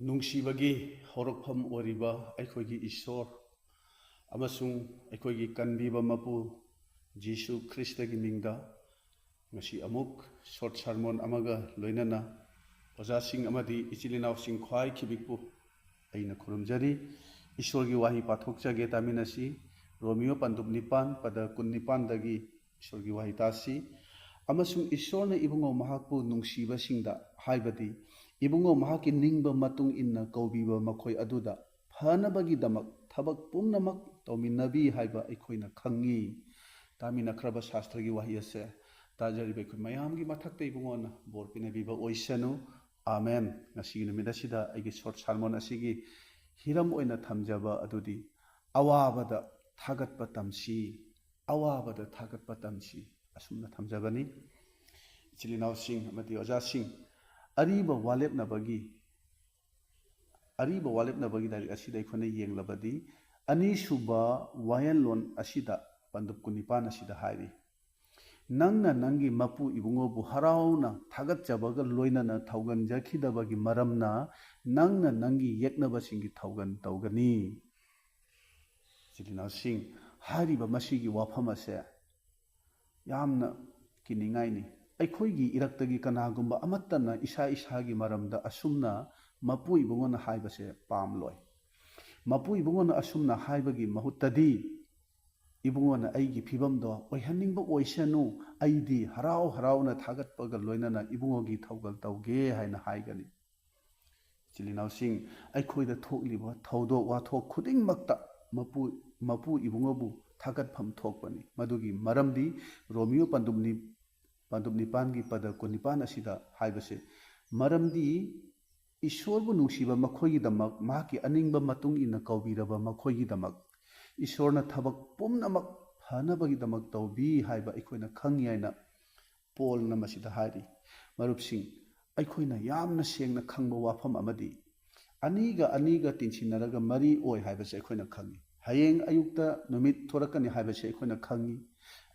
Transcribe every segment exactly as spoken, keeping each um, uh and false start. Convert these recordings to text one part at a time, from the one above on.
ꯅꯨꯡꯁꯤꯕꯒꯤ ꯍꯧꯔꯛꯐꯝ ꯑꯣꯏꯔꯤꯕ ꯑꯩꯈꯣꯏꯒꯤ ꯏꯁꯣꯔ ꯑꯃꯁꯨꯡ ꯑꯩꯈꯣꯏꯒꯤ ꯀꯟꯕꯤꯕ ꯃꯄꯨ ꯖꯤꯁꯨ ꯈ꯭ꯔꯤꯁꯇꯒꯤ ꯃꯤꯡꯗ ꯉꯁꯤ ꯑꯃꯨꯛ short sermon ꯑꯃꯒ ꯂꯣꯏꯅꯅ ꯑꯣꯖꯥꯁꯤꯡ ꯑꯃꯗꯤ ꯏꯆꯤꯜ ꯏꯅꯥꯎꯁꯤꯡ ꯈ꯭ꯋꯥꯏ ꯈꯤꯕꯤꯛꯄꯨ ꯑꯩꯅ ꯈꯨꯔꯨꯝꯖꯔꯤ꯫ ꯏꯁꯣꯔꯒꯤ ꯋꯥꯍꯩ ꯄꯥꯊꯣꯛꯆꯒꯦ, ꯇꯥꯃꯤꯟꯅꯁꯤ꯫ ꯔꯣꯃꯤꯌꯣ ꯄꯟꯗꯨꯞ ꯅꯤꯄꯥꯟ, ꯄꯗ ꯀꯨꯟꯅꯤꯄꯥꯟꯗꯒꯤ ꯏꯁꯣꯔꯒꯤ ꯋꯥꯍꯩ ꯇꯥꯁꯤ꯫ "ꯑꯃꯁꯨꯡ ꯏꯁꯣꯔꯅ ꯏꯕꯨꯡꯉꯣ ꯃꯍꯥꯛꯄꯨ ꯅꯨꯡꯁꯤꯕꯁꯤꯡꯗ, ꯍꯥꯏꯕꯗꯤ ꯏꯕꯨꯡꯉꯣ ꯃꯍꯥꯛꯀꯤ ꯅꯤꯡꯕ ꯃꯇꯨꯡ ꯏꯟꯅ ꯀꯧꯕꯤꯕ ꯃꯈꯣꯏ ꯑꯗꯨꯗ ꯐꯅꯕꯒꯤꯗꯃꯛ ꯊꯕꯛ ꯄꯨꯝꯅꯃꯛ ꯇꯧꯃꯤꯟꯅꯕꯤ ꯍꯥꯏꯕ ꯑꯩꯈꯣꯏꯅ ꯈꯪꯉꯤ꯫" ꯇꯥꯃꯤꯟꯅꯈ꯭ꯔꯕ ꯁꯥꯁꯇ꯭ꯔꯒꯤ ꯋꯥꯍꯩ ꯑꯁꯦ ꯇꯥꯖꯔꯤꯕ ꯑꯩꯈꯣꯏ ꯃꯌꯥꯝꯒꯤ ꯃꯊꯛꯇ ꯏꯕꯨꯡꯉꯣꯅ ꯕꯣꯔ ꯄꯤꯅꯕꯤꯕ ꯑꯣꯏꯁꯅꯨ꯫ ꯑꯥꯃꯦꯟ꯫ ꯉꯁꯤꯒꯤ ꯅꯨꯃꯤꯠ ꯑꯁꯤꯗ ꯑꯩꯒꯤ short sermon ꯑꯁꯤꯒꯤ ꯍꯤꯔꯝ ꯑꯣꯏꯅ ꯊꯝꯖꯕ ꯑꯗꯨꯗꯤ ꯑꯋꯥꯕꯗ ꯊꯥꯒꯠꯄ ꯇꯝꯁꯤ, ꯑꯋꯥꯕꯗ ꯊꯥꯒꯠꯄ ꯇꯝꯁꯤ, ꯑꯁꯨꯝꯅ ꯊꯝꯖꯕꯅꯤ꯫ ꯏꯆꯤꯜ ꯏꯅꯥꯎꯁꯤꯡ ꯑꯃꯗꯤ ꯑꯣꯖꯥꯁꯤꯡ, ꯑꯔꯤꯕ ꯋꯥꯂꯦꯞꯅꯕꯒꯤ, ꯑꯔꯤꯕ ꯋꯥꯂꯦꯞꯅꯕꯒꯤ ꯂꯥꯏꯔꯤꯛ ꯑꯁꯤꯗ ꯑꯩꯈꯣꯏꯅ ꯌꯦꯡꯂꯕꯗꯤ, ꯑꯅꯤꯁꯨꯕ ꯋꯥꯌꯦꯜꯂꯣꯟ ꯑꯁꯤꯗ, ꯄꯟꯗꯨꯞ ꯀꯨꯟꯅꯤꯄꯥꯟ ꯑꯁꯤꯗ ꯍꯥꯏꯔꯤ, "ꯅꯪꯅ ꯅꯪꯒꯤ ꯃꯄꯨ ꯏꯕꯨꯡꯉꯣꯕꯨ ꯍꯔꯥꯎꯅ ꯊꯥꯒꯠꯆꯕꯒ ꯂꯣꯏꯅꯅ ꯊꯧꯒꯟꯖꯈꯤꯗꯕꯒꯤ ꯃꯔꯝꯅ ꯅꯪꯅ ꯅꯪꯒꯤ ꯌꯦꯛꯅꯕꯁꯤꯡꯒꯤ ꯊꯧꯒꯟ ꯇꯧꯒꯅꯤ꯫" ꯏꯆꯤꯜ ꯏꯅꯥꯎꯁꯤꯡ, ꯍꯥꯏꯔꯤꯕ ꯃꯁꯤꯒꯤ ꯋꯥꯐꯝ ꯑꯁꯦ ꯌꯥꯝꯅ ꯀꯤꯅꯤꯡꯉꯥꯏꯅꯤ꯫ ꯑꯩꯈꯣꯏꯒꯤ ꯏꯔꯛꯇꯒꯤ ꯀꯅꯥꯒꯨꯝꯕ ꯑꯃꯠꯇꯅ ꯏꯁꯥ ꯏꯁꯥꯒꯤ ꯃꯔꯝꯗ ꯑꯁꯨꯝꯅ ꯃꯄꯨ ꯏꯕꯨꯡꯉꯣꯅ ꯍꯥꯏꯕꯁꯦ ꯄꯥꯝꯂꯣꯏ꯫ ꯃꯄꯨ ꯏꯕꯨꯡꯉꯣꯅ ꯑꯁꯨꯝꯅ ꯍꯥꯏꯕꯒꯤ ꯃꯍꯨꯠꯇꯗꯤ, "ꯏꯕꯨꯡꯉꯣꯅ ꯑꯩꯒꯤ ꯐꯤꯕꯝꯗꯣ ꯑꯣꯏꯍꯟꯅꯤꯡꯕ ꯑꯣꯏꯁꯅꯨ, ꯑꯩꯗꯤ ꯍꯔꯥꯎ ꯍꯔꯥꯎꯅ ꯊꯥꯒꯠꯄꯒ ꯂꯣꯏꯅꯅ ꯏꯕꯨꯡꯉꯣꯒꯤ ꯊꯧꯒꯜ ꯇꯧꯒꯦ" ꯍꯥꯏꯅ ꯍꯥꯏꯒꯅꯤ꯫ ꯏꯆꯤꯜ ꯏꯅꯥꯎꯁꯤꯡ, ꯑꯩꯈꯣꯏꯗ ꯊꯣꯛꯂꯤꯕ ꯊꯧꯗꯣꯛ ꯋꯥꯊꯣꯛ ꯈꯨꯗꯤꯡꯃꯛꯇ ꯃꯄꯨ, ꯃꯄꯨ ꯏꯕꯨꯡꯉꯣꯕꯨ ꯊꯥꯒꯠꯐꯝ ꯊꯣꯛꯄꯅꯤ꯫ ꯃꯗꯨꯒꯤ ꯃꯔꯝꯗꯤ ꯔꯣꯃꯤꯌꯣ ꯄꯟꯗꯨꯞ ꯅꯤ-, ꯄꯟꯗꯨꯞ ꯅꯤꯄꯥꯟꯒꯤ ꯄꯗ ꯀꯨꯟꯅꯤꯄꯥꯟ ꯑꯁꯤꯗ ꯍꯥꯏꯕꯁꯦ, ꯃꯔꯝꯗꯤ ꯏꯁꯣꯔꯕꯨ ꯅꯨꯡꯁꯤꯕ ꯃꯈꯣꯏꯒꯤꯗꯃꯛ, ꯃꯍꯥꯛꯀꯤ ꯑꯅꯤꯡꯕ ꯃꯇꯨꯡ ꯏꯟꯅ ꯀꯧꯕꯤꯔꯕ ꯃꯈꯣꯏꯒꯤꯗꯃꯛ ꯏꯁꯣꯔꯅ ꯊꯕꯛ ꯄꯨꯝꯅꯃꯛ ꯐꯅꯕꯒꯤꯗꯃꯛ ꯇꯧꯕꯤ ꯍꯥꯏꯕ ꯑꯩꯈꯣꯏꯅ ꯈꯪꯉꯤ ꯍꯥꯏꯅ ꯄꯣꯜꯅ ꯃꯁꯤꯗ ꯍꯥꯏꯔꯤ꯫ ꯃꯔꯨꯞꯁꯤꯡ, ꯑꯩꯈꯣꯏꯅ ꯌꯥꯝꯅ ꯁꯦꯡꯅ ꯈꯪꯕ ꯋꯥꯐꯝ ꯑꯃꯗꯤ, ꯑꯅꯤꯒ ꯑꯅꯤꯒ ꯇꯤꯟꯁꯤꯟꯅꯔꯒ ꯃꯔꯤ ꯑꯣꯏ ꯍꯥꯏꯕꯁꯦ ꯑꯩꯈꯣꯏꯅ ꯈꯪꯉꯤ꯫ ꯍꯌꯦꯡ ꯑꯌꯨꯛꯇ ꯅꯨꯃꯤꯠ ꯊꯣꯔꯛꯀꯅꯤ ꯍꯥꯏꯕꯁꯦ ꯑꯩꯈꯣꯏꯅ ꯈꯪꯉꯤ꯫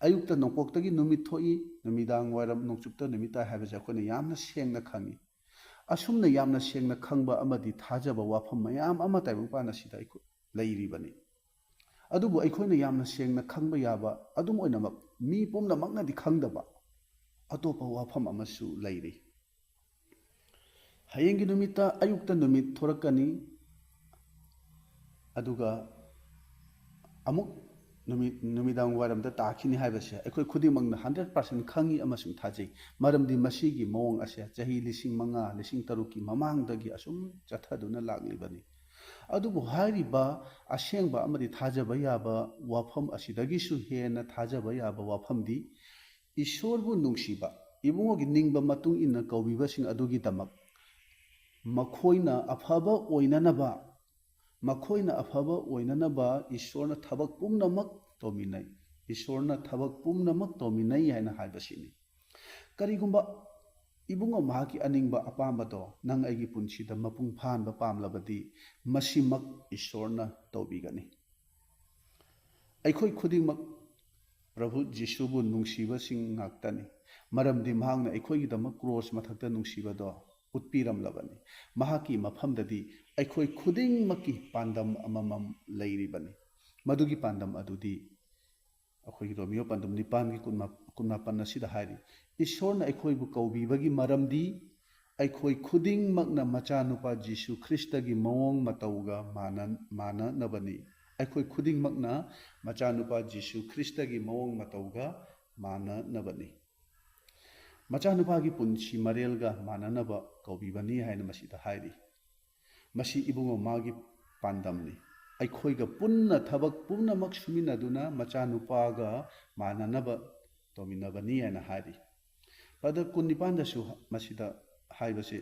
ꯑꯌꯨꯛꯇ ꯅꯣꯡꯄꯣꯛꯇꯒꯤ ꯅꯨꯃꯤꯠ ꯊꯣꯛꯏ, ꯅꯨꯃꯤꯗꯥꯡ ꯋꯥꯏꯔꯝ ꯅꯣꯡꯆꯨꯞꯇ ꯅꯨꯃꯤꯠ ꯇꯥꯏ ꯍꯥꯏꯕꯁꯦ ꯑꯩꯈꯣꯏꯅ ꯌꯥꯝꯅ ꯁꯦꯡꯅ ꯈꯪꯉꯤ꯫ ꯑꯁꯨꯝꯅ ꯌꯥꯝꯅ ꯁꯦꯡꯅ ꯈꯪꯕ ꯑꯃꯗꯤ ꯊꯥꯖꯕ ꯋꯥꯐꯝ ꯃꯌꯥꯝ ꯑꯃ ꯇꯥꯏꯕꯪꯄꯥꯟ ꯑꯁꯤꯗ ꯑꯩꯈꯣꯏ ꯂꯩꯔꯤꯕꯅꯤ꯫ ꯑꯗꯨꯕꯨ ꯑꯩꯈꯣꯏꯅ ꯌꯥꯝꯅ ꯁꯦꯡꯅ ꯈꯪꯕ ꯌꯥꯕ, ꯑꯗꯨꯝ ꯑꯣꯏꯅꯃꯛ ꯃꯤ ꯄꯨꯝꯅꯃꯛꯅꯗꯤ ꯈꯪꯗꯕ ꯑꯇꯣꯞꯄ ꯋꯥꯐꯝ ꯑꯃꯁꯨ ꯂꯩꯔꯤ꯫ ꯍꯌꯦꯡꯒꯤ ꯅꯨꯃꯤꯠꯇ ꯑꯌꯨꯛꯇ ꯅꯨꯃꯤꯠ ꯊꯣꯔꯛꯀꯅꯤ, ꯑꯗꯨꯒ ꯑꯃꯨꯛ ꯅꯨꯃꯤꯠ, ꯅꯨꯃꯤꯗꯥꯡ ꯋꯥꯏꯔꯝꯗ ꯇꯥꯈꯤꯅꯤ ꯍꯥꯏꯕꯁꯦ ꯑꯩꯈꯣꯏ ꯈꯨꯗꯤꯡꯃꯛꯅ ꯍꯟꯗ꯭ꯔꯦꯠ ꯄꯥꯔꯁꯦꯟ ꯈꯪꯉꯤ ꯑꯃꯁꯨꯡ ꯊꯥꯖꯩ꯫ ꯃꯔꯝꯗꯤ ꯃꯁꯤꯒꯤ ꯃꯑꯣꯡ ꯑꯁꯦ ꯆꯍꯤ ꯂꯤꯁꯤꯡ ꯃꯉꯥ, ꯂꯤꯁꯤꯡ ꯇꯔꯨꯛꯀꯤ ꯃꯃꯥꯡꯗꯒꯤ ꯑꯁꯨꯝ ꯆꯠꯊꯗꯨꯅ ꯂꯥꯛꯂꯤꯕꯅꯤ꯫ ꯑꯗꯨꯕꯨ ꯍꯥꯏꯔꯤꯕ ꯑꯁꯦꯡꯕ ꯑꯃꯗꯤ ꯊꯥꯖꯕ ꯌꯥꯕ ꯋꯥꯐꯝ ꯑꯁꯤꯗꯒꯤꯁꯨ ꯍꯦꯟꯅ ꯊꯥꯖꯕ ꯌꯥꯕ ꯋꯥꯐꯝꯗꯤ ꯏꯁꯣꯔꯕꯨ ꯅꯨꯡꯁꯤꯕ, ꯏꯕꯨꯡꯉꯣꯒꯤ ꯅꯤꯡꯕ ꯃꯇꯨꯡ ꯏꯟꯅ ꯀꯧꯕꯤꯕꯁꯤꯡ ꯑꯗꯨꯒꯤꯗꯃꯛ ꯃꯈꯣꯏꯅ ꯑꯐꯕ ꯑꯣꯏꯅꯅꯕ, ꯃꯈꯣꯏꯅ ꯑꯐꯕ ꯑꯣꯏꯅꯅꯕ ꯏꯁꯣꯔꯅ ꯊꯕꯛ ꯄꯨꯝꯅꯃꯛ ꯇꯧꯃꯤꯟꯅꯩ꯫ ꯏꯁꯣꯔꯅ ꯊꯕꯛ ꯄꯨꯝꯅꯃꯛ ꯇꯧꯃꯤꯟꯅꯩ ꯍꯥꯏꯅ ꯍꯥꯏꯕꯁꯤꯅꯤ꯫ ꯀꯔꯤꯒꯨꯝꯕ ꯏꯕꯨꯡꯉꯣ ꯃꯍꯥꯛꯀꯤ ꯑꯅꯤꯡꯕ ꯑꯄꯥꯝꯕꯗꯣ ꯅꯪ ꯑꯩꯒꯤ ꯄꯨꯟꯁꯤꯗ ꯃꯄꯨꯡ ꯐꯥꯍꯟꯕ ꯄꯥꯝꯂꯕꯗꯤ, ꯃꯁꯤꯃꯛ ꯏꯁꯣꯔꯅ ꯇꯧꯕꯤꯒꯅꯤ꯫ ꯑꯩꯈꯣꯏ ꯈꯨꯗꯤꯡꯃꯛ ꯄ꯭ꯔꯚꯨ ꯖꯤꯁꯨꯕꯨ ꯅꯨꯡꯁꯤꯕꯁꯤꯡ ꯉꯥꯛꯇꯅꯤ, ꯃꯔꯝꯗꯤ ꯃꯍꯥꯛꯅ ꯑꯩꯈꯣꯏꯒꯤꯗꯃꯛ ꯀ꯭ꯔꯣꯁ ꯃꯊꯛꯇ ꯅꯨꯡꯁꯤꯕꯗꯣ ꯎꯠꯄꯤꯔꯝꯂꯕꯅꯤ꯫ ꯃꯍꯥꯛꯀꯤ ꯃꯐꯝꯗꯗꯤ ꯑꯩꯈꯣꯏ ꯈꯨꯗꯤꯡꯃꯛꯀꯤ ꯄꯥꯟꯗꯝ ꯑꯃꯃꯝ ꯂꯩꯔꯤꯕꯅꯤ꯫ ꯃꯗꯨꯒꯤ ꯄꯥꯟꯗꯝ ꯑꯗꯨꯗꯤ ꯑꯩꯈꯣꯏꯒꯤ ꯔꯣꯃꯤꯌꯣ ꯄꯥꯟꯗꯝ ꯅꯤꯄꯥꯟꯒꯤ ꯀꯨꯟꯃꯥ-, ꯀꯨꯟꯃꯥꯄꯟ ꯑꯁꯤꯗ ꯍꯥꯏꯔꯤ, "ꯏꯁꯣꯔꯅ ꯑꯩꯈꯣꯏꯕꯨ ꯀꯧꯕꯤꯕꯒꯤ ꯃꯔꯝꯗꯤ ꯑꯩꯈꯣꯏ ꯈꯨꯗꯤꯡꯃꯛꯅ ꯃꯆꯥꯅꯨꯄꯥ ꯖꯤꯁꯨ ꯈ꯭ꯔꯤꯁꯇꯒꯤ ꯃꯑꯣꯡ ꯃꯇꯧꯒ ꯃꯥꯟꯅ-, ꯃꯥꯟꯅꯅꯕꯅꯤ꯫" ꯑꯩꯈꯣꯏ ꯈꯨꯗꯤꯡꯃꯛꯅ ꯃꯆꯥꯅꯨꯄꯥ ꯖꯤꯁꯨ ꯈ꯭ꯔꯤꯁꯇꯒꯤ ꯃꯑꯣꯡ ꯃꯇꯧꯒ ꯃꯥꯟꯅꯅꯕꯅꯤ꯫ ꯃꯆꯥꯅꯨꯄꯥꯒꯤ ꯄꯨꯟꯁꯤ ꯃꯔꯦꯜꯒ ꯃꯥꯟꯅꯅꯕ ꯀꯧꯕꯤꯕꯅꯤ ꯍꯥꯏꯅ ꯃꯁꯤꯗ ꯍꯥꯏꯔꯤ꯫ ꯃꯁꯤ ꯏꯕꯨꯡꯉꯣ ꯃꯥꯒꯤ ꯄꯥꯟꯗꯝꯅꯤ꯫ ꯑꯩꯈꯣꯏꯒ ꯄꯨꯟꯅ ꯊꯕꯛ ꯄꯨꯝꯅꯃꯛ ꯁꯨꯃꯤꯟꯅꯗꯨꯅ ꯃꯆꯥꯅꯨꯄꯥꯒ ꯃꯥꯟꯅꯅꯕ ꯇꯧꯃꯤꯟꯅꯕꯅꯤ ꯍꯥꯏꯅ ꯍꯥꯏꯔꯤ꯫ ꯄꯗ ꯀꯨꯟꯅꯤꯄꯥꯟꯗꯁꯨ ꯃꯁꯤꯗ ꯍꯥꯏꯕꯁꯤ,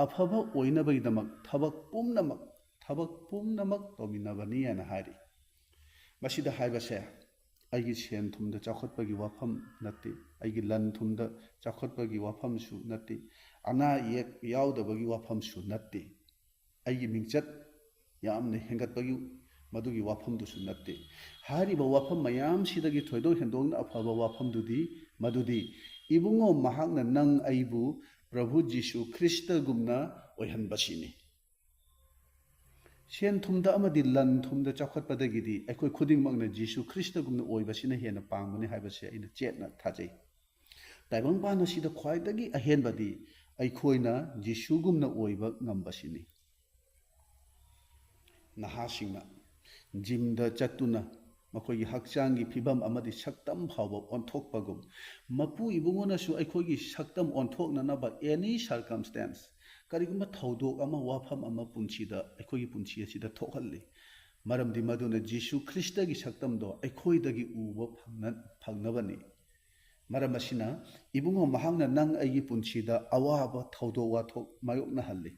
"ꯑꯐꯕ ꯑꯣꯏꯅꯕꯒꯤꯗꯃꯛ ꯊꯕꯛ ꯄꯨꯝꯅꯃꯛ, ꯊꯕꯛ ꯄꯨꯝꯅꯃꯛ ꯇꯧꯃꯤꯟꯅꯕꯅꯤ" ꯍꯥꯏꯅ ꯍꯥꯏꯔꯤ꯫ ꯃꯁꯤꯗ ꯍꯥꯏꯕꯁꯦ ꯑꯩꯒꯤ ꯁꯦꯟ ꯊꯨꯝꯗ ꯆꯥꯎꯈꯠꯄꯒꯤ ꯋꯥꯐꯝ ꯅꯠꯇꯦ, ꯑꯩꯒꯤ ꯂꯟ ꯊꯨꯝꯗ ꯆꯥꯎꯈꯠꯄꯒꯤ ꯋꯥꯐꯝꯁꯨ ꯅꯠꯇꯦ, ꯑꯅꯥ ꯑꯌꯦꯛ ꯌꯥꯎꯗꯕꯒꯤ ꯋꯥꯐꯝꯁꯨ ꯅꯠꯇꯦ, ꯑꯩꯒꯤ ꯃꯤꯡꯆꯠ ꯌꯥꯝꯅ ꯍꯦꯟꯒꯠꯄꯒꯤ ꯃꯗꯨꯒꯤ ꯋꯥꯐꯝꯗꯨꯁꯨ ꯅꯠꯇꯦ꯫ ꯍꯥꯏꯔꯤꯕ ꯋꯥꯐꯝ ꯃꯌꯥꯝꯁꯤꯗꯒꯤ ꯊꯣꯏꯗꯣꯛ ꯍꯦꯟꯗꯣꯛꯅ ꯑꯐꯕ ꯋꯥꯐꯝꯗꯨꯗꯤ ꯃꯗꯨꯗꯤ ꯏꯕꯨꯡꯉꯣ ꯃꯍꯥꯛꯅ ꯅꯪ ꯑꯩꯕꯨ ꯄ꯭ꯔꯚꯨ ꯖꯤꯁꯨ ꯈ꯭ꯔꯤꯁꯇꯒꯨꯝꯅ ꯑꯣꯏꯍꯟꯕꯁꯤꯅꯤ꯫ ꯁꯦꯟ ꯊꯨꯝꯗ ꯑꯃꯗꯤ ꯂꯟ ꯊꯨꯝꯗ ꯆꯥꯎꯈꯠꯄꯗꯒꯤꯗꯤ ꯑꯩꯈꯣꯏ ꯈꯨꯗꯤꯡꯃꯛꯅ ꯖꯤꯁꯨ ꯈ꯭ꯔꯤꯁꯇꯒꯨꯝꯅ ꯑꯣꯏꯕꯁꯤꯅ ꯍꯦꯟꯅ ꯄꯥꯝꯒꯅꯤ ꯍꯥꯏꯕꯁꯦ ꯑꯩꯅ ꯆꯦꯠꯅ ꯊꯥꯖꯩ꯫ ꯇꯥꯏꯕꯪꯄꯥꯟ ꯑꯁꯤꯗ ꯈ꯭ꯋꯥꯏꯗꯒꯤ ꯑꯍꯦꯟꯕꯗꯤ ꯑꯩꯈꯣꯏꯅ ꯖꯤꯁꯨꯒꯨꯝꯅ ꯑꯣꯏꯕ ꯉꯝꯕꯁꯤꯅꯤ꯫ ꯅꯍꯥꯁꯤꯡꯅ ꯖꯤꯝꯗ ꯆꯠꯇꯨꯅ ꯃꯈꯣꯏꯒꯤ ꯍꯛꯆꯥꯡꯒꯤ ꯐꯤꯕꯝ ꯑꯃꯗꯤ ꯁꯛꯇꯝ ꯐꯥꯎꯕ ꯑꯣꯟꯊꯣꯛꯄꯒꯨꯝ, ꯃꯄꯨ ꯏꯕꯨꯡꯉꯣꯅꯁꯨ ꯑꯩꯈꯣꯏꯒꯤ ꯁꯛꯇꯝ ꯑꯣꯟꯊꯣꯛꯅꯅꯕ any circumstance, ꯀꯔꯤꯒꯨꯝꯕ ꯊꯧꯗꯣꯛ ꯑꯃ, ꯋꯥꯐꯝ ꯑꯃ ꯄꯨꯟꯁꯤꯗ, ꯑꯩꯈꯣꯏꯒꯤ ꯄꯨꯟꯁꯤ ꯑꯁꯤꯗ ꯊꯣꯛꯍꯜꯂꯤ꯫ ꯃꯔꯝꯗꯤ ꯃꯗꯨꯅ ꯖꯤꯁꯨ ꯈ꯭ꯔꯤꯁꯇꯒꯤ ꯁꯛꯇꯝꯗꯣ ꯑꯩꯈꯣꯏꯗꯒꯤ ꯎꯕ ꯐꯪꯅ-, ꯐꯪꯅꯕꯅꯤ꯫ ꯃꯔꯝ ꯑꯁꯤꯅ ꯏꯕꯨꯡꯉꯣ ꯃꯍꯥꯛꯅ ꯅꯪ ꯑꯩꯒꯤ ꯄꯨꯟꯁꯤꯗ ꯑꯋꯥꯕ ꯊꯧꯗꯣꯛ ꯋꯥꯊꯣꯛ ꯃꯥꯌꯣꯛꯅꯍꯜꯂꯤ꯫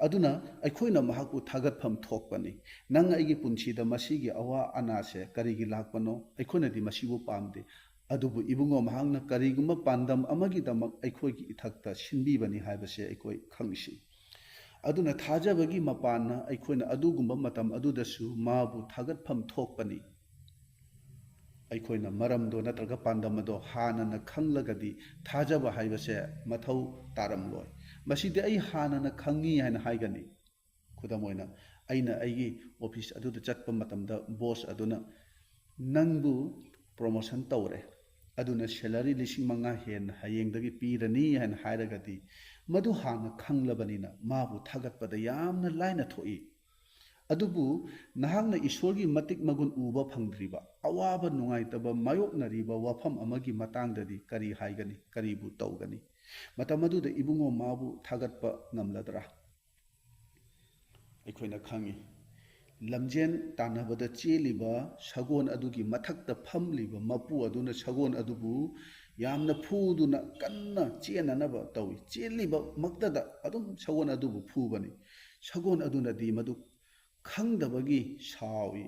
ꯑꯗꯨꯅ ꯑꯩꯈꯣꯏꯅ ꯃꯍꯥꯛꯄꯨ ꯊꯥꯒꯠꯐꯝ ꯊꯣꯛꯄꯅꯤ꯫ ꯅꯪ ꯑꯩꯒꯤ ꯄꯨꯟꯁꯤꯗ ꯃꯁꯤꯒꯤ ꯑꯋꯥ ꯑꯅꯥꯁꯦ ꯀꯔꯤꯒꯤ ꯂꯥꯛꯄꯅꯣ? ꯑꯩꯈꯣꯏꯅꯗꯤ ꯃꯁꯤꯕꯨ ꯄꯥꯝꯗꯦ꯫ ꯑꯗꯨꯕꯨ ꯏꯕꯨꯡꯉꯣ ꯃꯍꯥꯛꯅ ꯀꯔꯤꯒꯨꯝꯕ ꯄꯥꯟꯗꯝ ꯑꯃꯒꯤꯗꯃꯛ ꯑꯩꯈꯣꯏꯒꯤ ꯏꯊꯛꯇ ꯁꯤꯟꯕꯤꯕꯅꯤ ꯍꯥꯏꯕꯁꯦ ꯑꯩꯈꯣꯏ ꯈꯪꯁꯤ꯫ ꯑꯗꯨꯅ ꯊꯥꯖꯕꯒꯤ ꯃꯄꯥꯟꯅ ꯑꯩꯈꯣꯏꯅ ꯑꯗꯨꯒꯨꯝꯕ ꯃꯇꯝ ꯑꯗꯨꯗꯁꯨ ꯃꯥꯕꯨ ꯊꯥꯒꯠꯐꯝ ꯊꯣꯛꯄꯅꯤ꯫ ꯑꯩꯈꯣꯏꯅ ꯃꯔꯝꯗꯣ ꯅꯠꯇ꯭ꯔꯒ ꯄꯥꯟꯗꯝ ꯑꯗꯣ ꯍꯥꯟꯅꯅ ꯈꯪꯂꯒꯗꯤ ꯊꯥꯖꯕ ꯍꯥꯏꯕꯁꯦ ꯃꯊꯧ ꯇꯥꯔꯝꯂꯣꯏ꯫ ꯃꯁꯤꯗꯤ ꯑꯩ ꯍꯥꯟꯅꯅ ꯈꯪꯉꯤ ꯍꯥꯏꯅ ꯍꯥꯏꯒꯅꯤ꯫ ꯈꯨꯗꯝ ꯑꯣꯏꯅ, ꯑꯩꯅ ꯑꯩꯒꯤ ꯑꯣꯐꯤꯁ ꯑꯗꯨꯗ ꯆꯠꯄ ꯃꯇꯝꯗ ꯕꯣꯁ ꯑꯗꯨꯅ, "ꯅꯪꯕꯨ ꯄ꯭ꯔꯣꯃꯣꯁꯟ ꯇꯧꯔꯦ, ꯑꯗꯨꯅ ꯁꯦꯂꯔꯤ ꯂꯤꯁꯤꯡ ꯃꯉꯥ ꯍꯦꯟꯅ ꯍꯌꯦꯡꯗꯒꯤ ꯄꯤꯔꯅꯤ" ꯍꯥꯏꯅ ꯍꯥꯏꯔꯒꯗꯤ, ꯃꯗꯨ ꯍꯥꯟꯅ ꯈꯪꯂꯕꯅꯤꯅ ꯃꯥꯕꯨ ꯊꯥꯒꯠꯄꯗ ꯌꯥꯝꯅ ꯂꯥꯏꯅ ꯊꯣꯛꯏ꯫ ꯑꯗꯨꯕꯨ ꯅꯍꯥꯛꯅ ꯏꯁꯣꯔꯒꯤ ꯃꯇꯤꯛ ꯃꯒꯨꯟ ꯎꯕ ꯐꯪꯗ꯭ꯔꯤꯕ, ꯑꯋꯥꯕ ꯅꯨꯡꯉꯥꯏꯇꯕ ꯃꯥꯌꯣꯛꯅꯔꯤꯕ ꯋꯥꯐꯝ ꯑꯃꯒꯤ ꯃꯇꯥꯡꯗꯗꯤ ꯀꯔꯤ ꯍꯥꯏꯒꯅꯤ? ꯀꯔꯤꯕꯨ ꯇꯧꯒꯅꯤ? ꯃꯇꯝ ꯑꯗꯨꯗ ꯏꯕꯨꯡꯉꯣ ꯃꯥꯕꯨ ꯊꯥꯒꯠꯄ ꯉꯝꯂꯗ꯭ꯔꯥ? ꯑꯩꯈꯣꯏꯅ ꯈꯪꯉꯤ, ꯂꯝꯖꯦꯟ ꯇꯥꯟꯅꯕꯗ ꯆꯦꯜꯂꯤꯕ ꯁꯒꯣꯜ ꯑꯗꯨꯒꯤ ꯃꯊꯛꯇ ꯐꯝꯂꯤꯕ ꯃꯄꯨ ꯑꯗꯨꯅ ꯁꯒꯣꯜ ꯑꯗꯨꯕꯨ ꯌꯥꯝꯅ ꯐꯨꯗꯨꯅ ꯀꯟꯅ ꯆꯦꯟꯅꯅꯕ ꯇꯧꯏ꯫ ꯆꯦꯜꯂꯤꯕ ꯃꯛꯇꯗ ꯑꯗꯨꯝ ꯁꯒꯣꯜ ꯑꯗꯨꯕꯨ ꯐꯨꯕꯅꯤ꯫ ꯁꯒꯣꯜ ꯑꯗꯨꯅꯗꯤ ꯃꯗꯨ ꯈꯪꯗꯕꯒꯤ ꯁꯥꯎꯏ꯫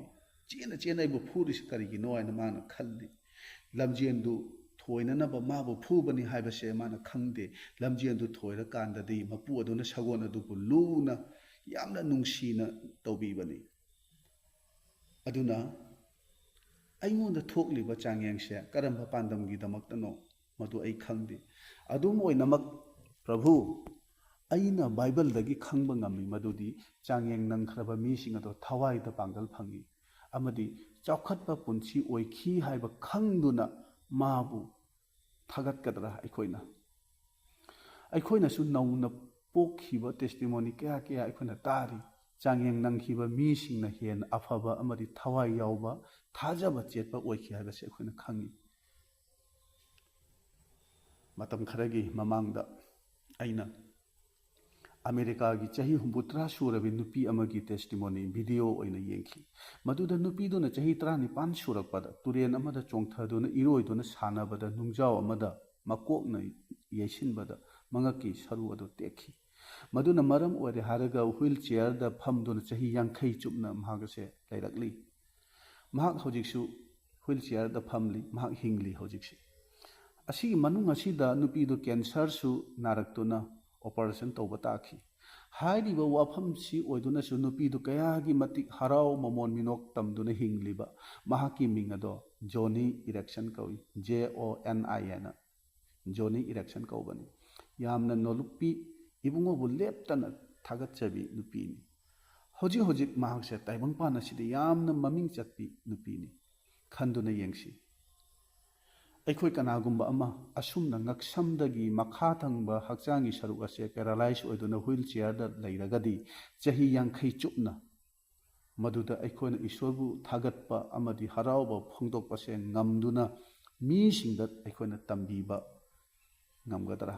"ꯆꯦꯟꯅ ꯆꯦꯟꯅ ꯑꯩꯕꯨ ꯐꯨꯔꯤꯁꯤ ꯀꯔꯤꯒꯤꯅꯣ?" ꯍꯥꯏꯅ ꯃꯥꯅ ꯈꯜꯂꯤ꯫ ꯂꯝꯖꯦꯟꯗꯨ ꯊꯣꯏꯅꯅꯕ ꯃꯥꯕꯨ ꯐꯨꯕꯅꯤ ꯍꯥꯏꯕꯁꯦ ꯃꯥꯅ ꯈꯪꯗꯦ꯫ ꯂꯝꯖꯦꯟꯗꯨ ꯊꯣꯏꯔꯀꯥꯟꯗꯗꯤ ꯃꯄꯨ ꯑꯗꯨꯅ ꯁꯒꯣꯜ ꯑꯗꯨꯕꯨ ꯂꯨꯅ, ꯌꯥꯝꯅ ꯅꯨꯡꯁꯤꯅ ꯇꯧꯕꯤꯕꯅꯤ꯫ ꯑꯗꯨꯅ ꯑꯩꯉꯣꯟꯗ ꯊꯣꯛꯂꯤꯕ ꯆꯥꯡꯌꯦꯡꯁꯦ ꯀꯔꯝꯕ ꯄꯥꯟꯗꯝꯒꯤꯗꯃꯛꯇꯅꯣ, ꯃꯗꯨ ꯑꯩ ꯈꯪꯗꯦ꯫ ꯑꯗꯨꯝ ꯑꯣꯏꯅꯃꯛ, ꯄ꯭ꯔꯚꯨ, ꯑꯩꯅ ꯕꯥꯏꯕꯜꯗꯒꯤ ꯈꯪꯕ ꯉꯝꯃꯤ ꯃꯗꯨꯗꯤ ꯆꯥꯡꯌꯦꯡ ꯅꯪꯈ꯭ꯔꯕ ꯃꯤꯁꯤꯡ ꯑꯗꯣ ꯊꯋꯥꯏꯗ ꯄꯥꯡꯒꯜ ꯐꯪꯏ ꯑꯃꯗꯤ ꯆꯥꯎꯈꯠꯄ ꯄꯨꯟꯁꯤ ꯑꯣꯏꯈꯤ ꯍꯥꯏꯕ ꯈꯪꯗꯨꯅ ꯃꯥꯕꯨ ꯊꯥꯒꯠꯀꯗ꯭ꯔꯥ ꯑꯩꯈꯣꯏꯅ? ꯑꯩꯈꯣꯏꯅꯁꯨ ꯅꯧꯅ ꯄꯣꯛꯈꯤꯕ testimony ꯀꯌꯥ ꯀꯌꯥ ꯑꯩꯈꯣꯏꯅ ꯇꯥꯔꯤ꯫ ꯆꯥꯡꯌꯦꯡ ꯅꯪꯈꯤꯕ ꯃꯤꯁꯤꯡꯅ ꯍꯦꯟꯅ ꯑꯐꯕ ꯑꯃꯗꯤ ꯊꯋꯥꯏ ꯌꯥꯎꯕ, ꯊꯥꯖꯕ ꯆꯦꯠꯄ ꯑꯣꯏꯈꯤ ꯍꯥꯏꯕꯁꯤ ꯑꯩꯈꯣꯏꯅ ꯈꯪꯏ꯫ ꯃꯇꯝ ꯈꯔꯒꯤ ꯃꯃꯥꯡꯗ ꯑꯩꯅ ꯑꯃꯦꯔꯤꯀꯥꯒꯤ ꯆꯍꯤ ꯍꯨꯝꯐꯨꯇꯔꯥ ꯁꯨꯔꯕꯤ ꯅꯨꯄꯤ ꯑꯃꯒꯤ testimony video ꯑꯣꯏꯅ ꯌꯦꯡꯈꯤ꯫ ꯃꯗꯨꯗ ꯅꯨꯄꯤꯗꯨꯅ ꯆꯍꯤ ꯇꯔꯥꯅꯤꯄꯥꯟ ꯁꯨꯔꯛꯄꯗ ꯇꯨꯔꯦꯟ ꯑꯃꯗ ꯆꯣꯡꯊꯗꯨꯅ ꯏꯔꯣꯏꯗꯨꯅ ꯁꯥꯟꯅꯕꯗ ꯅꯨꯡꯖꯥꯎ ꯑꯃꯗ ꯃꯀꯣꯛꯅ ꯌꯩꯁꯤꯟꯕꯗ ꯃꯉꯛꯀꯤ ꯁꯔꯨ ꯑꯗꯨ ꯇꯦꯛꯈꯤ꯫ ꯃꯗꯨꯅ ꯃꯔꯝ ꯑꯣꯏꯔꯦ ꯍꯥꯏꯔꯒ wheel chairꯗ ꯐꯝꯗꯨꯅ ꯆꯍꯤ ꯌꯥꯡꯈꯩ ꯆꯨꯞꯅ ꯃꯍꯥꯛ ꯑꯁꯦ ꯂꯩꯔꯛꯂꯤ꯫ ꯃꯍꯥꯛ ꯍꯧꯖꯤꯛꯁꯨ wheel chairꯗ ꯐꯝꯂꯤ, ꯃꯍꯥꯛ ꯍꯤꯡꯂꯤ ꯍꯧꯖꯤꯛꯁꯨ꯫ ꯑꯁꯤꯒꯤ ꯃꯅꯨꯡ ꯑꯁꯤꯗ ꯅꯨꯄꯤꯗꯨ cancerꯁꯨ ꯅꯥꯔꯛꯇꯨꯅ operation ꯇꯧꯕ ꯇꯥꯈꯤ꯫ ꯍꯥꯏꯔꯤꯕ ꯋꯥꯐꯝꯁꯤ ꯑꯣꯏꯗꯨꯅꯁꯨ ꯅꯨꯄꯤꯗꯨ ꯀꯌꯥꯒꯤ ꯃꯇꯤꯛ ꯍꯔꯥꯎ ꯃꯃꯣꯟ ꯃꯤꯅꯣꯛ ꯇꯝꯗꯨꯅ ꯍꯤꯡꯂꯤꯕ ꯃꯍꯥꯛꯀꯤ ꯃꯤꯡ ꯑꯗꯣ ꯖꯣꯅꯤ ꯏꯔꯦꯛꯁꯟ ꯀꯧꯏ, J O N I ꯍꯥꯏꯅ꯫ ꯖꯣꯅꯤ ꯏꯔꯦꯛꯁꯟ ꯀꯧꯕꯅꯤ꯫ ꯌꯥꯝꯅ ꯅꯣꯂꯨꯛꯄꯤ, ꯏꯕꯨꯡꯉꯣꯕꯨ ꯂꯦꯞꯇꯅ ꯊꯥꯒꯠꯆꯕꯤ ꯅꯨꯄꯤꯅꯤ꯫ ꯍꯧꯖꯤꯛ ꯍꯧꯖꯤꯛ ꯃꯍꯥꯛꯁꯦ ꯇꯥꯏꯕꯪꯄꯥꯟ ꯑꯁꯤꯗ ꯌꯥꯝꯅ ꯃꯃꯤꯡ ꯆꯠꯄꯤ ꯅꯨꯄꯤꯅꯤ꯫ ꯈꯟꯗꯨꯅ ꯌꯦꯡꯁꯤ꯫ ꯑꯩꯈꯣꯏ ꯀꯅꯥꯒꯨꯝꯕ ꯑꯃ ꯑꯁꯨꯝꯅ ꯉꯛꯁꯝꯗꯒꯤ ꯃꯈꯥ ꯊꯪꯕ ꯍꯛꯆꯥꯡꯒꯤ ꯁꯔꯨꯛ ꯑꯁꯦ paralyze ꯑꯣꯏꯗꯨꯅ wheel chairꯗ ꯂꯩꯔꯒꯗꯤ ꯆꯍꯤ ꯌꯥꯡꯈꯩ ꯆꯨꯞꯅ ꯃꯗꯨꯗ ꯑꯩꯈꯣꯏꯅ ꯏꯁꯣꯔꯕꯨ ꯊꯥꯒꯠꯄ ꯑꯃꯗꯤ ꯍꯔꯥꯎꯕ ꯐꯣꯡꯗꯣꯛꯄꯁꯦ ꯉꯝꯗꯨꯅ ꯃꯤꯁꯤꯡꯗ ꯑꯩꯈꯣꯏꯅ ꯇꯝꯕꯤꯕ ꯉꯝꯒꯗ꯭ꯔꯥ?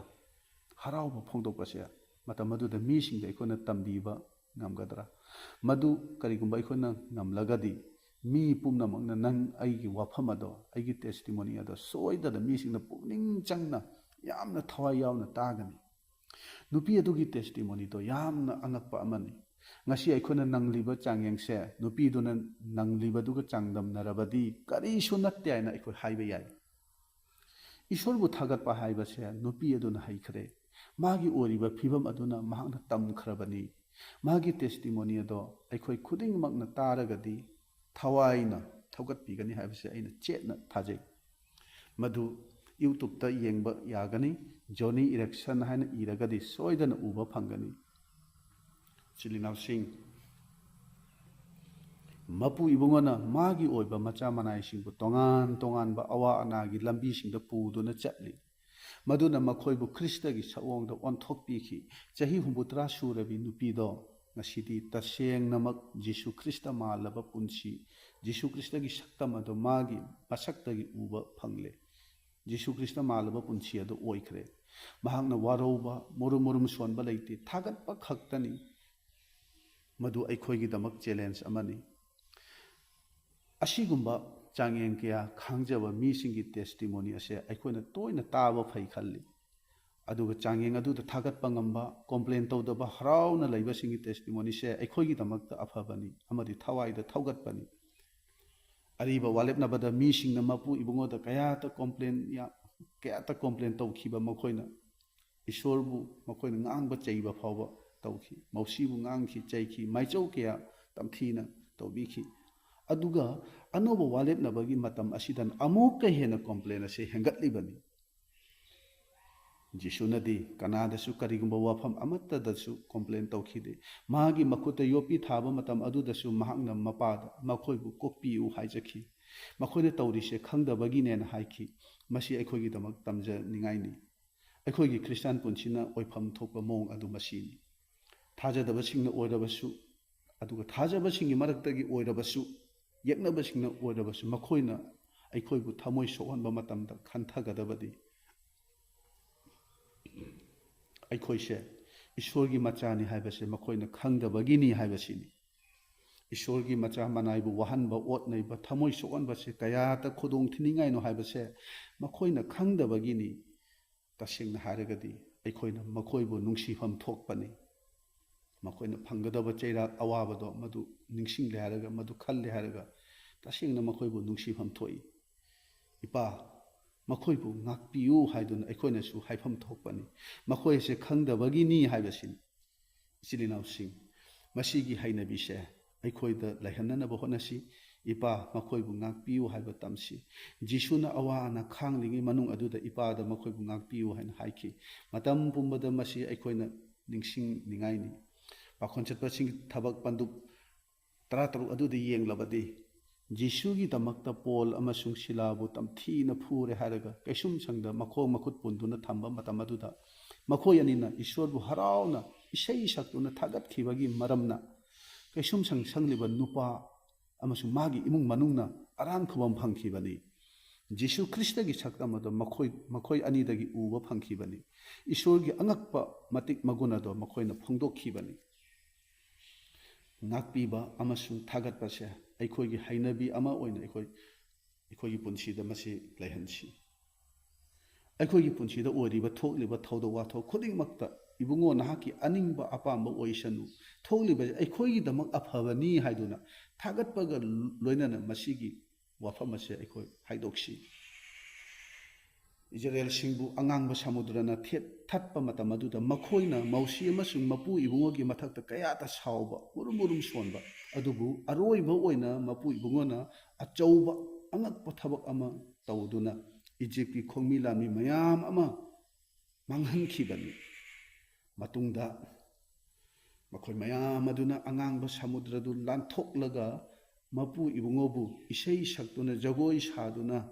ꯍꯔꯥꯎꯕ ꯐꯣꯡꯗꯣꯛꯄꯁꯦ ꯃꯇꯝ ꯑꯗꯨꯗ ꯃꯤꯁꯤꯡꯗ ꯑꯩꯈꯣꯏꯅ ꯇꯝꯕꯤꯕ ꯉꯝꯒꯗ꯭ꯔꯥ? ꯃꯗꯨ ꯀꯔꯤꯒꯨꯝꯕ ꯑꯩꯈꯣꯏꯅ ꯉꯝꯂꯒꯗꯤ ꯃꯤ ꯄꯨꯝꯅꯃꯛꯅ ꯅꯪ ꯑꯩꯒꯤ ꯋꯥꯐꯝ ꯑꯗꯣ, ꯑꯩꯒꯤ testimony ꯑꯗꯣ ꯁꯣꯏꯗꯅ ꯃꯤꯁꯤꯡꯅ ꯄꯨꯛꯅꯤꯡ ꯆꯪꯅ ꯌꯥꯝꯅ ꯊꯋꯥꯏ ꯌꯥꯎꯅ ꯇꯥꯒꯅꯤ꯫ ꯅꯨꯄꯤ ꯑꯗꯨꯒꯤ testimonyꯗꯣ ꯌꯥꯝꯅ ꯑꯉꯛꯄ ꯑꯃꯅꯤ꯫ ꯉꯁꯤ ꯑꯩꯈꯣꯏꯅ ꯅꯪꯂꯤꯕ ꯆꯥꯡꯌꯦꯡꯁꯦ ꯅꯨꯄꯤꯗꯨꯅ ꯅꯪꯂꯤꯕꯗꯨꯒ ꯆꯥꯡꯗꯝꯅꯔꯕꯗꯤ ꯀꯔꯤꯁꯨ ꯅꯠꯇꯦ ꯍꯥꯏꯅ ꯑꯩꯈꯣꯏ ꯍꯥꯏꯕ ꯌꯥꯏ꯫ ꯏꯁꯣꯔꯕꯨ ꯊꯥꯒꯠꯄ ꯍꯥꯏꯕꯁꯦ ꯅꯨꯄꯤ ꯑꯗꯨꯅ ꯍꯩꯈ꯭ꯔꯦ꯫ ꯃꯥꯒꯤ ꯑꯣꯏꯔꯤꯕ ꯐꯤꯕꯝ ꯑꯗꯨꯅ ꯃꯍꯥꯛꯅ ꯇꯝꯈ꯭ꯔꯕꯅꯤ꯫ ꯃꯥꯒꯤ testimony ꯑꯗꯣ ꯑꯩꯈꯣꯏ ꯈꯨꯗꯤꯡꯃꯛꯅ ꯇꯥꯔꯒꯗꯤ ꯊꯋꯥꯏꯅ ꯊꯧꯒꯠꯄꯤꯒꯅꯤ ꯍꯥꯏꯕꯁꯦ ꯑꯩꯅ ꯆꯦꯠꯅ ꯊꯥꯖꯩ꯫ ꯃꯗꯨ YouTubeꯇ ꯌꯦꯡꯕ ꯌꯥꯒꯅꯤ꯫ Joni Eareckson ꯍꯥꯏꯅ ꯏꯔꯒꯗꯤ ꯁꯣꯏꯗꯅ ꯎꯕ ꯐꯪꯒꯅꯤ꯫ ꯏꯆꯤꯜ ꯏꯅꯥꯎꯁꯤꯡ, ꯃꯄꯨ ꯏꯕꯨꯡꯉꯣꯅ ꯃꯥꯒꯤ ꯑꯣꯏꯕ ꯃꯆꯥ ꯃꯅꯥꯏꯁꯤꯡꯕꯨ ꯇꯣꯉꯥꯟ ꯇꯣꯉꯥꯟꯕ ꯑꯋꯥ ꯑꯅꯥꯒꯤ ꯂꯝꯕꯤꯁꯤꯡꯗ ꯄꯨꯗꯨꯅ ꯆꯠꯂꯤ꯫ ꯃꯗꯨꯅ ꯃꯈꯣꯏꯕꯨ ꯈ꯭ꯔꯤꯁꯇꯒꯤ ꯁꯛꯑꯣꯡꯗ ꯑꯣꯟꯊꯣꯛꯄꯤꯈꯤ꯫ ꯆꯍꯤ ꯍꯨꯝꯐꯨꯇꯔꯥ ꯁꯨꯔꯕꯤ ꯅꯨꯄꯤꯗꯣ ꯉꯁꯤꯗꯤ ꯇꯁꯦꯡꯅꯃꯛ ꯖꯤꯁꯨ ꯈ꯭ꯔꯤꯁꯇ ꯃꯥꯜꯂꯕ ꯄꯨꯟꯁꯤ, ꯖꯤꯁꯨ ꯈ꯭ꯔꯤꯁꯇꯒꯤ ꯁꯛꯇꯝ ꯑꯗꯨ ꯃꯥꯒꯤ ꯃꯁꯛꯇꯒꯤ ꯎꯕ ꯐꯪꯂꯦ꯫ ꯖꯤꯁꯨ ꯈ꯭ꯔꯤꯁꯇ ꯃꯥꯜꯂꯕ ꯄꯨꯟꯁꯤ ꯑꯗꯨ ꯑꯣꯏꯈ꯭ꯔꯦ꯫ ꯃꯍꯥꯛꯅ ꯋꯥꯔꯧꯕ, ꯃꯨꯔꯨꯝ ꯃꯨꯔꯨꯝ ꯁꯣꯟꯕ ꯂꯩꯇꯦ, ꯊꯥꯒꯠꯄ ꯈꯛꯇꯅꯤ꯫ ꯃꯗꯨ ꯑꯩꯈꯣꯏꯒꯤꯗꯃꯛ challenge ꯑꯃꯅꯤ꯫ ꯑꯁꯤꯒꯨꯝꯕ ꯆꯥꯡꯌꯦꯡ ꯀꯌꯥ ꯈꯪꯖꯕ ꯃꯤꯁꯤꯡꯒꯤ testimony ꯑꯁꯦ ꯑꯩꯈꯣꯏꯅ ꯇꯣꯏꯅ ꯇꯥꯕ ꯐꯩ ꯈꯜꯂꯤ꯫ ꯑꯗꯨꯒ ꯆꯥꯡꯌꯦꯡ ꯑꯗꯨꯗ ꯊꯥꯒꯠꯄ ꯉꯝꯕ, complain ꯇꯧꯗꯕ, ꯍꯔꯥꯎꯅ ꯂꯩꯕꯁꯤꯡꯒꯤ testimonyꯁꯦ ꯑꯩꯈꯣꯏꯒꯤꯗꯃꯛꯇ ꯑꯐꯕꯅꯤ ꯑꯃꯗꯤ ꯊꯋꯥꯏꯗ ꯊꯧꯒꯠꯄꯅꯤ꯫ ꯑꯔꯤꯕ ꯋꯥꯔꯦꯞꯅꯕꯗ ꯃꯤꯁꯤꯡꯅ ꯃꯄꯨ ꯏꯕꯨꯡꯉꯣꯗ ꯀꯌꯥꯇ complain ꯌꯥ-, ꯀꯌꯥꯇ complain ꯇꯧꯈꯤꯕ ꯃꯈꯣꯏꯅ꯫ ꯏꯁꯣꯔꯕꯨ ꯃꯈꯣꯏꯅ ꯉꯥꯡꯕ ꯆꯩꯕ ꯐꯥꯎꯕ ꯇꯧꯈꯤ꯫ ꯃꯧꯁꯤꯕꯨ ꯉꯥꯡꯈꯤ, ꯆꯩꯈꯤ, ꯃꯥꯏꯆꯧ ꯀꯌꯥ ꯇꯝꯊꯤꯅ ꯇꯧꯕꯤꯈꯤ꯫ ꯑꯗꯨꯒ ꯑꯅꯧꯕ ꯋꯥꯔꯦꯞꯅꯕꯒꯤ ꯃꯇꯝ ꯑꯁꯤꯗ ꯑꯃꯨꯛꯀ ꯍꯦꯟꯅ complain ꯑꯁꯤ ꯍꯦꯟꯒꯠꯂꯤꯕꯅꯤ꯫ ꯖꯤꯁꯨꯅꯗꯤ ꯀꯅꯥꯗꯁꯨ ꯀꯔꯤꯒꯨꯝꯕ ꯋꯥꯐꯝ ꯑꯃꯠꯇꯗꯁꯨ complain ꯇꯧꯈꯤꯗꯦ꯫ ꯃꯍꯥꯛꯀꯤ ꯃꯈꯨꯠꯇ ꯌꯣꯠꯄꯤ ꯊꯥꯕ ꯃꯇꯝ ꯑꯗꯨꯗꯁꯨ ꯃꯍꯥꯛꯅ ꯃꯄꯥꯗ ꯃꯈꯣꯏꯕꯨ ꯀꯣꯛꯄꯤꯌꯨ ꯍꯥꯏꯖꯈꯤ꯫ ꯃꯈꯣꯏꯅ ꯇꯧꯔꯤꯁꯦ ꯈꯪꯗꯕꯒꯤꯅꯦꯅ ꯍꯥꯏꯈꯤ꯫ ꯃꯁꯤ ꯑꯩꯈꯣꯏꯒꯤꯗꯃꯛ ꯇꯝꯖꯅꯤꯡꯉꯥꯏꯅꯤ꯫ ꯑꯩꯈꯣꯏꯒꯤ ꯈ꯭ꯔꯤꯁꯇꯥꯟ ꯄꯨꯟꯁꯤꯅ ꯑꯣꯏꯐꯝ ꯊꯣꯛꯄ ꯃꯑꯣꯡ ꯑꯗꯨ ꯃꯁꯤꯅꯤ꯫ ꯊꯥꯖꯗꯕꯁꯤꯡꯅ ꯑꯣꯏꯔꯕꯁꯨ, ꯑꯗꯨꯒ ꯊꯥꯖꯕꯁꯤꯡꯒꯤ ꯃꯔꯛꯇꯒꯤ ꯑꯣꯏꯔꯕꯁꯨ, ꯌꯦꯛꯅꯕꯁꯤꯡꯅ ꯑꯣꯏꯔꯕꯁꯨ, ꯃꯈꯣꯏꯅ ꯑꯩꯈꯣꯏꯕꯨ ꯊꯃꯣꯏ ꯁꯣꯛꯍꯟꯕ ꯃꯇꯝꯗ ꯈꯟꯊꯒꯗꯕꯗꯤ ꯑꯩꯈꯣꯏꯁꯦ ꯏꯁꯣꯔꯒꯤ ꯃꯆꯥꯅꯤ ꯍꯥꯏꯕꯁꯦ ꯃꯈꯣꯏꯅ ꯈꯪꯗꯕꯒꯤꯅꯤ ꯍꯥꯏꯕꯁꯤꯅꯤ꯫ ꯏꯁꯣꯔꯒꯤ ꯃꯆꯥ ꯃꯅꯥꯏꯕꯨ ꯋꯥꯍꯟꯕ, ꯑꯣꯠ ꯅꯩꯕ, ꯊꯃꯣꯏ ꯁꯣꯛꯍꯟꯕꯁꯦ ꯀꯌꯥꯗ ꯈꯨꯗꯣꯡ ꯊꯤꯅꯤꯡꯉꯥꯏꯅꯣ ꯍꯥꯏꯕꯁꯦ ꯃꯈꯣꯏꯅ ꯈꯪꯗꯕꯒꯤꯅꯤ꯫ ꯇꯁꯦꯡꯅ ꯍꯥꯏꯔꯒꯗꯤ ꯑꯩꯈꯣꯏꯅ ꯃꯈꯣꯏꯕꯨ ꯅꯨꯡꯁꯤꯐꯝ ꯊꯣꯛꯄꯅꯤ꯫ ꯃꯈꯣꯏꯅ ꯐꯪꯒꯗꯕ ꯆꯩꯔꯥꯛ ꯑꯋꯥꯕꯗꯣ ꯃꯗꯨ ꯅꯤꯡꯁꯤꯡꯂꯦ ꯍꯥꯏꯔꯒ, ꯃꯗꯨ ꯈꯜꯂꯦ ꯍꯥꯏꯔꯒ ꯇꯁꯦꯡꯅ ꯃꯈꯣꯏꯕꯨ ꯅꯨꯡꯁꯤꯐꯝ ꯊꯣꯛꯏ꯫ ꯏꯄꯥ, ꯃꯈꯣꯏꯕꯨ ꯉꯥꯛꯄꯤꯌꯨ ꯍꯥꯏꯗꯨꯅ ꯑꯩꯈꯣꯏꯅꯁꯨ ꯍꯥꯏꯐꯝ ꯊꯣꯛꯄꯅꯤ꯫ ꯃꯈꯣꯏ ꯑꯁꯦ ꯈꯪꯗꯕꯒꯤꯅꯤ ꯍꯥꯏꯕꯁꯤꯅꯤ꯫ ꯏꯆꯤꯜ ꯏꯅꯥꯎꯁꯤꯡ, ꯃꯁꯤꯒꯤ ꯍꯩꯅꯕꯤꯁꯦ ꯑꯩꯈꯣꯏꯗ ꯂꯩꯍꯟꯅꯅꯕ ꯍꯣꯠꯅꯁꯤ꯫ "ꯏꯄꯥ, ꯃꯈꯣꯏꯕꯨ ꯉꯥꯛꯄꯤꯌꯨ" ꯍꯥꯏꯕ ꯇꯝꯁꯤ꯫ ꯖꯤꯁꯨꯅ ꯑꯋꯥ ꯑꯅꯥ ꯈꯥꯡꯂꯤꯉꯩ ꯃꯅꯨꯡ ꯑꯗꯨꯗ "ꯏꯄꯥꯗ ꯃꯈꯣꯏꯕꯨ ꯉꯥꯛꯄꯤꯌꯨ" ꯍꯥꯏꯅ ꯍꯥꯏꯈꯤ꯫ ꯃꯇꯝ ꯄꯨꯝꯕꯗ ꯃꯁꯤ ꯑꯩꯈꯣꯏꯅ ꯅꯤꯡꯁꯤꯡꯅꯤꯡꯉꯥꯏꯅꯤ꯫ ꯄꯥꯈꯣꯟ ꯆꯠꯄꯁꯤꯡꯒꯤ ꯊꯕꯛ ꯄꯟꯗꯨꯞ ꯇꯔꯥꯇꯔꯨꯛ ꯑꯗꯨꯗ ꯌꯦꯡꯂꯕꯗꯤ, ꯖꯤꯁꯨꯒꯤꯗꯃꯛꯇ ꯄꯣꯜ ꯑꯃꯁꯨꯡ ꯁꯤꯂꯥꯕꯨ ꯇꯝꯊꯤꯅ ꯐꯨꯔꯦ ꯍꯥꯏꯔꯒ ꯀꯩꯁꯨꯝꯁꯪꯗ ꯃꯈꯣꯡ ꯃꯈꯨꯠ ꯄꯨꯟꯗꯨꯅ ꯊꯝꯕ ꯃꯇꯝ ꯑꯗꯨꯗ, ꯃꯈꯣꯏ ꯑꯅꯤꯅ ꯏꯁꯣꯔꯕꯨ ꯍꯔꯥꯎꯅ ꯏꯁꯩ ꯁꯛꯇꯨꯅ ꯊꯥꯒꯠꯈꯤꯕꯒꯤ ꯃꯔꯝꯅ, ꯀꯩꯁꯨꯝꯁꯪ ꯁꯪꯂꯤꯕ ꯅꯨꯄꯥ ꯑꯃꯁꯨꯡ ꯃꯥꯒꯤ ꯏꯃꯨꯡ ꯃꯅꯨꯡꯅ ꯑꯔꯥꯟ ꯈꯨꯕꯝ ꯐꯪꯈꯤꯕꯅꯤ꯫ ꯖꯤꯁꯨ ꯈ꯭ꯔꯤꯁꯇꯒꯤ ꯁꯛꯇꯝ ꯑꯗꯨ ꯃꯈꯣꯏ, ꯃꯈꯣꯏ ꯑꯅꯤꯗꯒꯤ ꯎꯕ ꯐꯪꯈꯤꯕꯅꯤ꯫ ꯏꯁꯣꯔꯒꯤ ꯑꯉꯛꯄ ꯃꯇꯤꯛ ꯃꯒꯨꯟ ꯑꯗꯨ ꯃꯈꯣꯏꯅ ꯐꯣꯡꯗꯣꯛꯈꯤꯕꯅꯤ꯫ ꯉꯥꯛꯄꯤꯕ ꯑꯃꯁꯨꯡ ꯊꯥꯒꯠꯄꯁꯦ ꯑꯩꯈꯣꯏꯒꯤ ꯍꯩꯅꯕꯤ ꯑꯃ ꯑꯣꯏꯅ ꯑꯩꯈꯣꯏ, ꯑꯩꯈꯣꯏꯒꯤ ꯄꯨꯟꯁꯤꯗ ꯃꯁꯤ ꯂꯩꯍꯟꯁꯤ꯫ ꯑꯩꯈꯣꯏꯒꯤ ꯄꯨꯟꯁꯤꯗ ꯑꯣꯏꯔꯤꯕ, ꯊꯣꯛꯂꯤꯕ ꯊꯧꯗꯣꯛ ꯋꯥꯊꯣꯛ ꯈꯨꯗꯤꯡꯃꯛꯇ, "ꯏꯕꯨꯡꯉꯣ, ꯅꯍꯥꯛꯀꯤ ꯑꯅꯤꯡꯕ ꯑꯄꯥꯝꯕ ꯑꯣꯏꯁꯅꯨ, ꯊꯣꯛꯂꯤꯕꯁꯦ ꯑꯩꯈꯣꯏꯒꯤꯗꯃꯛ ꯑꯐꯕꯅꯤ" ꯍꯥꯏꯗꯨꯅ ꯊꯥꯒꯠꯄꯒ ꯂꯣꯏꯅꯅ ꯃꯁꯤꯒꯤ ꯋꯥꯐꯝ ꯑꯁꯦ ꯑꯩꯈꯣꯏ ꯍꯥꯏꯗꯣꯛꯁꯤ꯫ ꯏꯖꯔꯦꯜꯁꯤꯡꯕꯨ ꯑꯉꯥꯡꯕ ꯁꯃꯨꯗ꯭ꯔꯅ ꯊꯦꯠ-, ꯊꯠꯄ ꯃꯇꯝ ꯑꯗꯨꯗ, ꯃꯈꯣꯏꯅ ꯃꯧꯁꯤ ꯑꯃꯁꯨꯡ ꯃꯄꯨ ꯏꯕꯨꯡꯉꯣꯒꯤ ꯃꯊꯛꯇ ꯀꯌꯥꯗ ꯁꯥꯎꯕ, ꯃꯨꯔꯨꯝ ꯃꯨꯔꯨꯝ ꯁꯣꯟꯕ꯫ ꯑꯗꯨꯕꯨ ꯑꯔꯣꯏꯕ ꯑꯣꯏꯅ ꯃꯄꯨ ꯏꯕꯨꯡꯉꯣꯅ ꯑꯆꯧꯕ ꯑꯉꯛꯄ ꯊꯕꯛ ꯑꯃ ꯇꯧꯗꯨꯅ ꯏꯖꯤꯞꯀꯤ ꯈꯣꯡꯃꯤ ꯂꯥꯟꯃꯤ ꯃꯌꯥꯝ ꯑꯃ ꯃꯥꯡꯍꯟꯈꯤꯕꯅꯤ꯫ ꯃꯇꯨꯡꯗ ꯃꯈꯣꯏ ꯃꯌꯥꯝ ꯑꯗꯨꯅ ꯑꯉꯥꯡꯕ ꯁꯃꯨꯗ꯭ꯔꯗꯨ ꯂꯥꯟꯊꯣꯛꯂꯒ, ꯃꯄꯨ ꯏꯕꯨꯡꯉꯣꯕꯨ ꯏꯁꯩ ꯁꯛꯇꯨꯅ, ꯖꯒꯣꯏ ꯁꯥꯗꯨꯅ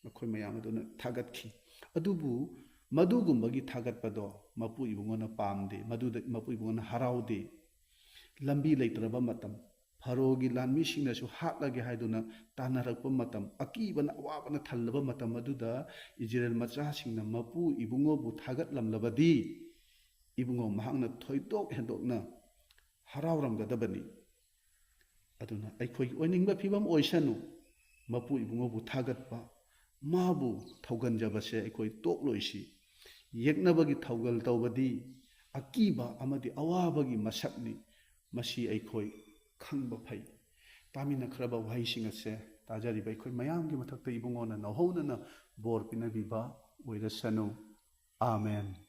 ꯃꯈꯣꯏ ꯃꯌꯥꯝ ꯑꯗꯨꯅ ꯊꯥꯒꯠꯈꯤ꯫ ꯑꯗꯨꯕꯨ ꯃꯗꯨꯒꯨꯝꯕꯒꯤ ꯊꯥꯒꯠꯄꯗꯣ ꯃꯄꯨ ꯏꯕꯨꯡꯉꯣꯅ ꯄꯥꯝꯗꯦ꯫ ꯃꯗꯨꯗ ꯃꯄꯨ ꯏꯕꯨꯡꯉꯣꯅ ꯍꯔꯥꯎꯗꯦ꯫ ꯂꯝꯕꯤ ꯂꯩꯇ꯭ꯔꯕ ꯃꯇꯝ, ꯐꯔꯣꯒꯤ ꯂꯥꯟꯃꯤꯁꯤꯡꯅꯁꯨ ꯍꯥꯠꯂꯒꯦ ꯍꯥꯏꯗꯨꯅ ꯇꯥꯟꯅꯔꯛꯄ ꯃꯇꯝ, ꯑꯀꯤꯕꯅ, ꯑꯋꯥꯕꯅ ꯊꯜꯂꯕ ꯃꯇꯝ ꯑꯗꯨꯗ ꯏꯖꯔꯦꯜ ꯃꯆꯥꯁꯤꯡꯅ ꯃꯄꯨ ꯏꯕꯨꯡꯉꯣꯕꯨ ꯊꯥꯒꯠꯂꯝꯂꯕꯗꯤ, ꯏꯕꯨꯡꯉꯣ ꯃꯍꯥꯛꯅ ꯊꯣꯏꯗꯣꯛ ꯍꯦꯟꯗꯣꯛꯅ ꯍꯔꯥꯎꯔꯝꯒꯗꯕꯅꯤ꯫ ꯑꯗꯨꯅ ꯑꯩꯈꯣꯏꯒꯤ ꯑꯣꯏꯅꯤꯡꯕ ꯐꯤꯕꯝ ꯑꯣꯏꯁꯅꯨ, ꯃꯄꯨ ꯏꯕꯨꯡꯉꯣꯕꯨ ꯊꯥꯒꯠꯄ, ꯃꯥꯕꯨ ꯊꯧꯒꯟꯖꯕꯁꯦ ꯑꯩꯈꯣꯏ ꯇꯣꯛꯂꯣꯏꯁꯤ꯫ ꯌꯦꯛꯅꯕꯒꯤ ꯊꯧꯒꯜ ꯇꯧꯕꯗꯤ ꯑꯀꯤꯕ ꯑꯃꯗꯤ ꯑꯋꯥꯕꯒꯤ ꯃꯁꯛꯅꯤ꯫ ꯃꯁꯤ ꯑꯩꯈꯣꯏ ꯈꯪꯕ ꯐꯩ꯫ ꯇꯥꯃꯤꯟꯅꯈ꯭ꯔꯕ ꯋꯥꯍꯩꯁꯤꯡ ꯑꯁꯦ ꯇꯥꯖꯔꯤꯕ ꯑꯩꯈꯣꯏ ꯃꯌꯥꯝꯒꯤ ꯃꯊꯛꯇ ꯏꯕꯨꯡꯉꯣꯅ ꯅꯧꯍꯧꯅꯅ ꯕꯣꯔ ꯄꯤꯅꯕꯤꯕ ꯑꯣꯏꯔꯁꯅꯨ꯫ ꯑꯥꯃꯦꯟ꯫